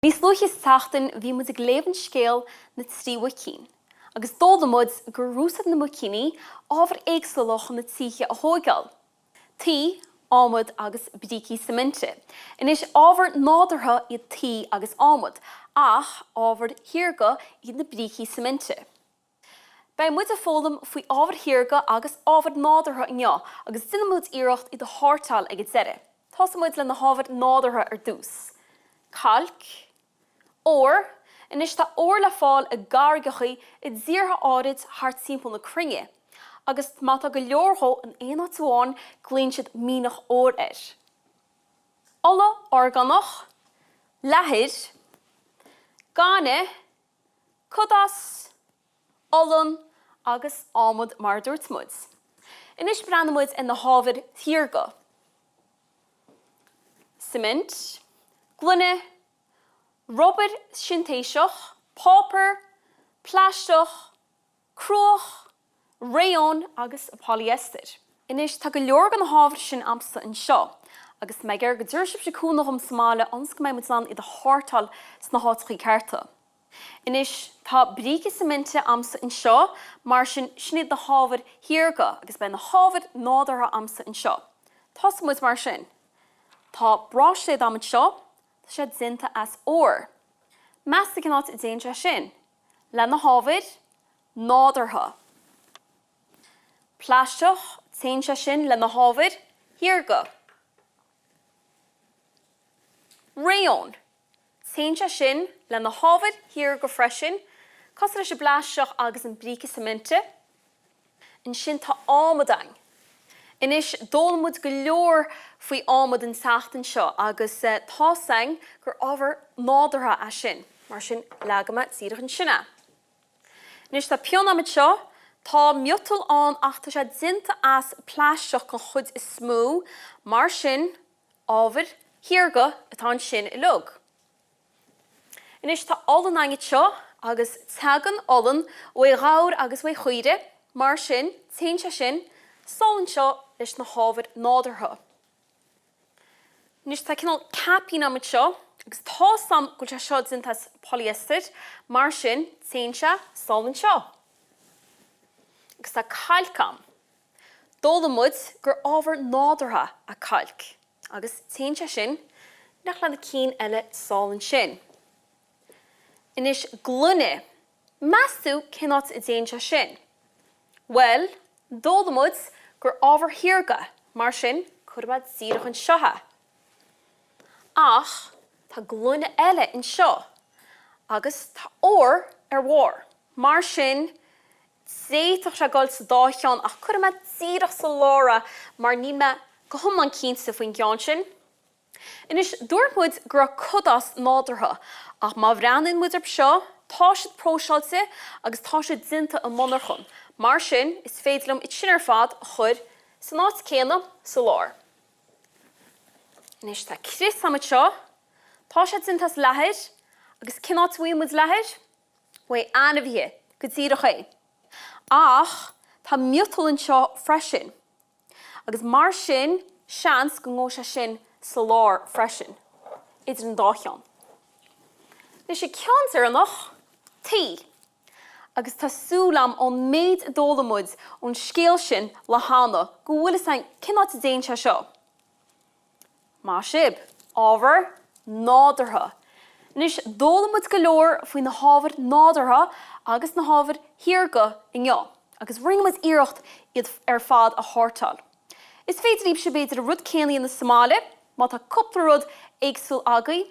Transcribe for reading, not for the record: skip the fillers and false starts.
Níos luaithe sa tseachtain bhí muid ag léamh an scéal Na Trí Mhuicín agus d'fhoghlaim muid gur úsáid na muicíní ábhair éagsúla chun na tithe a thóigeáil. Tuí, adhmad agus brící suiminte. Anois ábhair nádúrtha iad tuí agus adhmad ach ábhair shaorga iad na brící suiminte. Beidh muid ag foghlaim faoi ábhair shaorga agus ábhair nádúrtha inniu agus déanfaidh muid iarracht iad a shórtáil ag an deireadh. Tosóidh muid le na hábhair nádúrtha ar dtús. Cailc. Ór. Anois tá ór le fáil i gcarraigeacha i dtíortha áirid thart timpeall na cruinne agus má tá go leor dhó in aon áit amháin glaonn siad mianach óir air. Ola orgánach. Leathair. Gaineamh. Cudás, olann agus adhmad mar a dúirt muid. Anois breathnóidh muid ar na hábhair shaorga. Cement, gloine, rubar sintéiseach, páipéar, plaisteach, cruach, rayon agus polyester. Anois tá go leor de na hábhair sin a'msa anseo agus tá mé ag iarraidh go dtabharfaidh sibhse cúnamh dhom sa mbaile ionas go mbeidh muid in ann iad a shórtáil sna háiteachaí cearta. Anois, tá bríce suiminte a'msa anseo, mar sin, sin iad na hábhair shaorga agus beidh na hábhair nádúrtha a'msa anseo. Tosóidh muid mar sin. Tá bráisléad a'm anseo, tá sé déanta as ór. Meas tú cén áit a dtéann sé sin? Le na hábhair nádúrtha. Plaisteach, téann sé sin le na hábhair shaorga. Rayon. Téann sé sin le na hábhair shaorga freisin, cosúil leis an bplaisteach agus an bríce suiminte. Ansin tá adhmad againn. Anois, d'fhoghlaim muid go leor faoi adhmad an tseachtain seo agus tá's againn gur ábhar nádúrtha é sin, mar sin leagfaidh mé díreach ansin é. Anois tá pian a'm anseo, tá miotal ann ach tá sé déanta as plaisteach den chuid is mó, mar sin Ábhair shaorga atá ansin uilig. Anois tá olann againn anseo agus tagann olann uaidh ghabhair agus uaidh chaoire, mar sin téann sé sin sall anseo leis na hábhair nádúrtha. Anois tá cineál caipín a'm anseo agus tá's a'm go bhfuil sé seo déanta as polyester, mar sin téann sé sall anseo. Agus tá cailc a'm. D'fhoghlaim muid gur ábhar nádúrtha é cailc agus téann sé sin nach le na cinn eile sall ansin. Anois gloine, meas tú cén áit a dtéann sé sin? Bhuel, d'fhoghlaim muid gur ábhar shaorga é, mar sin cuirfidh mé díreach anseo é. Ach tá gloine eile anseo agus tá ór ar bharr, mar sin D'fhéadfadh sé dul sa dá cheann ach cuirfidh mé díreach sa lár é mar níl mé go hiomlán cinnte faoin gceann sin. Anois, dúirt muid go raibh cudás nádúrtha ach má bhreathnaíonn muid orthu seo, tá siad próiseáilte agus tá siad déanta i monarchan, mar sin is féidir liom iad sin ar fad a chur san áit céanna sa lár. Anois tá crios a'm anseo, tá sé déanta as leathair agus cén áit a bhfaigheann muid leathair? Uaidh ainmhithe, go díreach é. Ach tá miotal anseo freisin, agus mar sin seans go ngabhfaidh sé sin sa lár freisin, idir an dá cheann. Anois an ceann deireanach, tuí. Agus tá súil a'm ón méid a d'fhoghlaim muid ón scéal sin le hAnna go bhfuil fhios a'inn cén áit a dtéann sé seo. Maith sibh. Ábhar nádúrtha. Anois, d'fhoghlaim muid go leor faoi na hábhair nádúrtha agus na hábhair shaorga inniu, agus rinne muid iarracht iad ar fad a shórtáil. Is féidir libhse b'fhéidir an rud céanna a dhéanamh sa mbaile, má tá cúpla rud éagsúil agaibh.